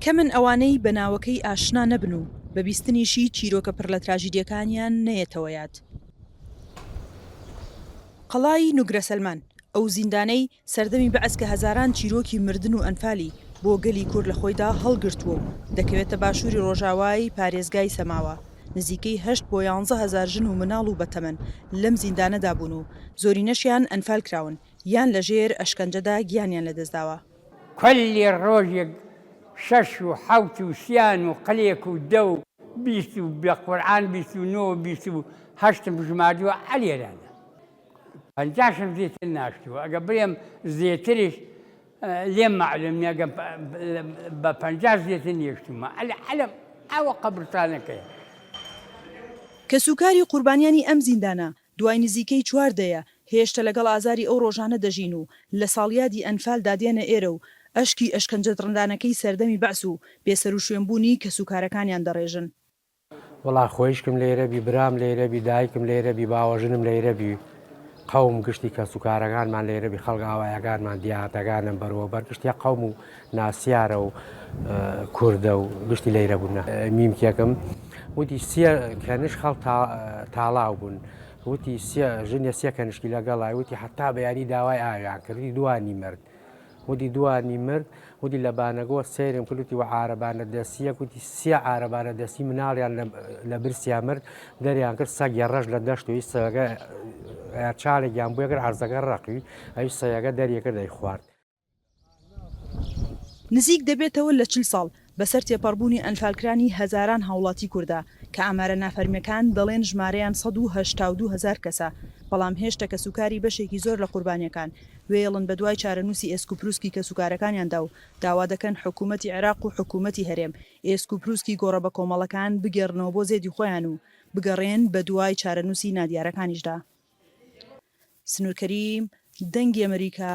کەمن ئەوانەی بە ناوەکەی ئاشنا نەبن و بە بیستنیشی چیرۆکە پڕ لە تراژیدیەکانیان نەیەتەوە یاد. قەڵای نوگرە سەلمان، ئەو زیندانەی سەردەمی بەعس کە هەزاران چیرۆکی مردن و ئەنفالی بۆ گەلی کورد لە خۆیدا هەڵگرتووە و دەکەوێتە باشووری ڕۆژاوای پارێزگای سەماوە، نزیکەی هەشت بۆ یانزە هەزار ژن و مناڵ و بەتەمەن لەم زیندانەدا بوون و زۆرینەشیان ئەنفال کراون یان لەژێر ئەشکەنجەدا گیانیان لەدەستداوە. کوللی ڕۆژێک شەش و حەوت و سیان و قلێک و دە و 20 و بە قورعان 29 و 28م ژماردووە ئەلێرانە پەنجاشم زێتر ناشتووە ئەگە بڵێم زێتریش لێم مەعلوم نییە ئەگە بە پەنجاش زێتر نیشتوومە ئەلە عەلەم ئەوە قەبرستانەکەیە. کەسوکاری قوربانیانی ئەم زیندانە دوای نزیکەی چوار دەیە هێشتە لەگەڵ ئازاری ئەو ڕۆژانە دەژین و لە ساڵیادی ئەنفالدا دێنە ئێرە و ئەشکی ئەشکەنجە دڕندانەکەی سەردەمی بەعس و بێسەروشوێنبوونی کەسوکارەکانیان دەڕێژن. وەڵا خۆیشکم لەیرە بی برام لەیرە بی دایکم لەیرە بی باوەژنم لەیرە بی قەوم گشتی کەسوکارەکانمان لەیرە بی خەڵک ئاوایەکانمان دیهاتەکانم بەرەوە بەر گشتیا قەوم و ناسیارە و کوردە و گشتی لەیرە بوون میمکێکم وتی سیە کەنش خەڵ تاڵاو بوون وتی سیە ژنە سیە کەنشکی لەگەڵای وتی حتا بەیانی داوای ئاویان کردی دوانی مرد وتی دوانی مرد وتی لە بانەگۆ سەیرم کرد وتی وە عارەبانە دەستیەک وتی سێ عارەبانە دەستی مناڵیان لە برسیا مرد دەریان کرد سەگی ڕەش لە دەشت و سەگە چاڵێکیان بۆ کرد عەرزەکە ڕەقی ئەوی سەگە دەریەکرد دەیخوارد. نزیک دەبێتەوە لە 40 ساڵ بەسەر تێپەڕبوونی ئەنفالکرانی هەزاران هاوڵاتی کوردا، کە ئامارە نافەرمیەکان دەڵێن ژمارەیان 182 هەزار کەسە، بەڵام هێشتە کەسوکاری بەشێکی زۆر لە قوربانیەکان وێڵن بەدوای چارەنووسی ئێسکوپروسکی کەسوکارەکانیاندا و داوا دەکەن حکومەتی عێراق و حکومەتی هەرێم ئێسکوپروسکی گۆڕە بەکۆمەڵەکان بگێڕنەوە بۆ زێدی خۆیان و بگەڕێن بەدوای چارەنووسی نادیارەکانیشدا. سنوور کەریم، دەنگی ئەمریکا.